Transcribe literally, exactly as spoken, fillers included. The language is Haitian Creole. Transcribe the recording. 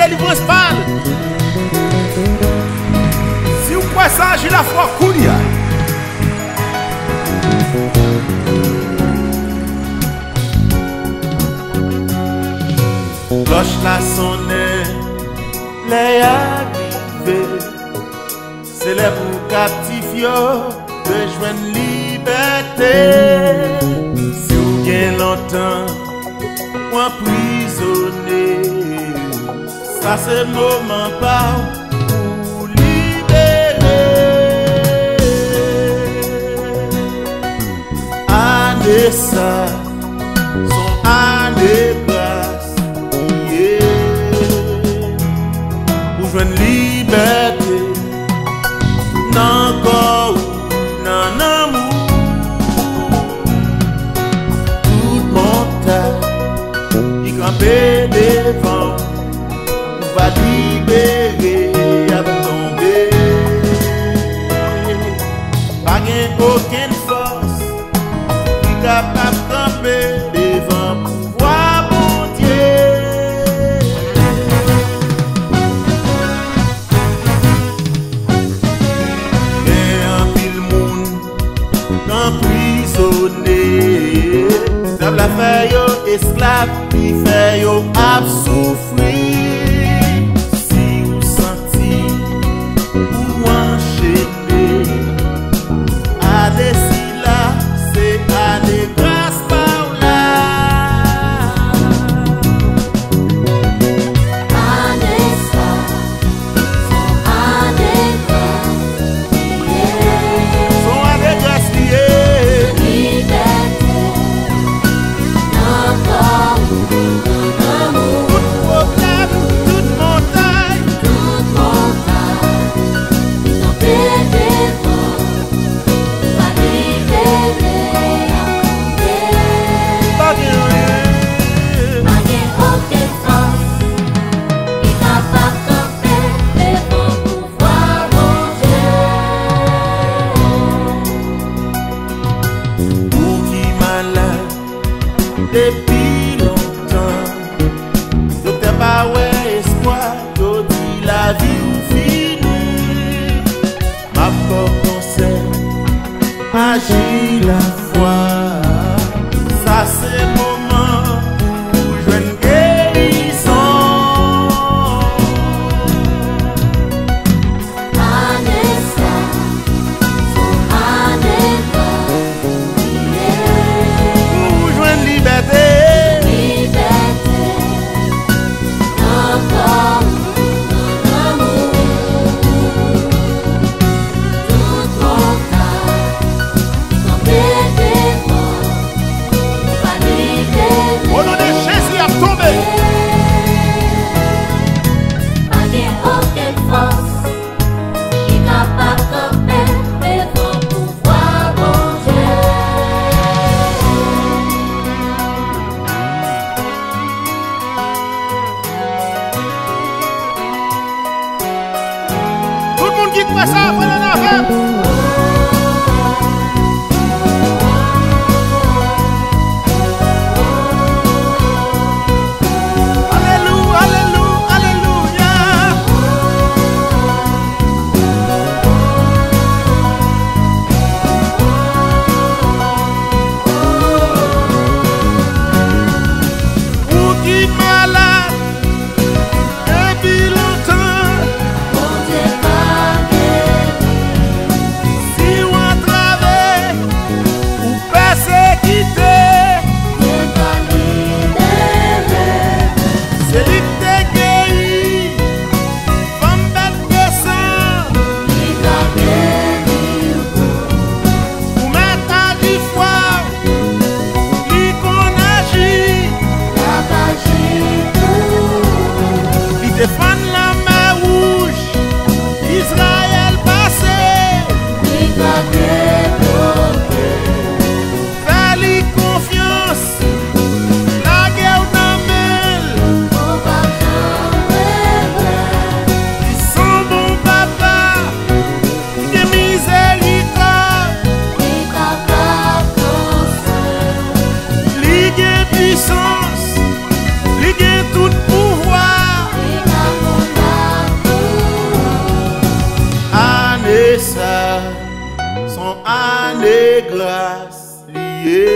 Delivrans pa l. Si w kwè sa, aji lafwa kounye a. Klòch la sonnen, lè a rive. Se lè pou kaptif yo rejwenn libète. Si w gen lontan w anprizone, sa se moman pa w pou libere. Ane sa s on ane gras. Ye. Pou jwenn libète nan kò ou, nan nanm ou. Tout montay ki kanpe devan ou va libere, ap tonbe. Pa gen okenn fòs ki kapab kanpe devan pouvwa Bondye. Gen anpil moun k anprizone. Dyab la fè yo esklav, li fè yo ap soufri. Si w santi ou anchene, ane sila se ane gras pa w la. Ane sa, s on ane gras li ye. S on ane gras li ye. Libète nan kò ou, nan nanm ou. Tout pwoblèm, tout montay. Tout montay ki kanpe devan ou va libere, ap tonbe. Pa gen anyen. Pa gen okenn fòs ki kapab kanpe devan pouvwa Bondye. Ou ki malad depi lontan, doktè pa wè espwa, yo di lavi w fini. M ap ba w konsèy, aji lafwa. Sa se moman pou w jwenn gerizon. Ane sa, s on ane gras li ye. Pou w jwenn libète. Libète nan kò ou, nan nanm ou. Tout montay ki kanpe Gras li ye.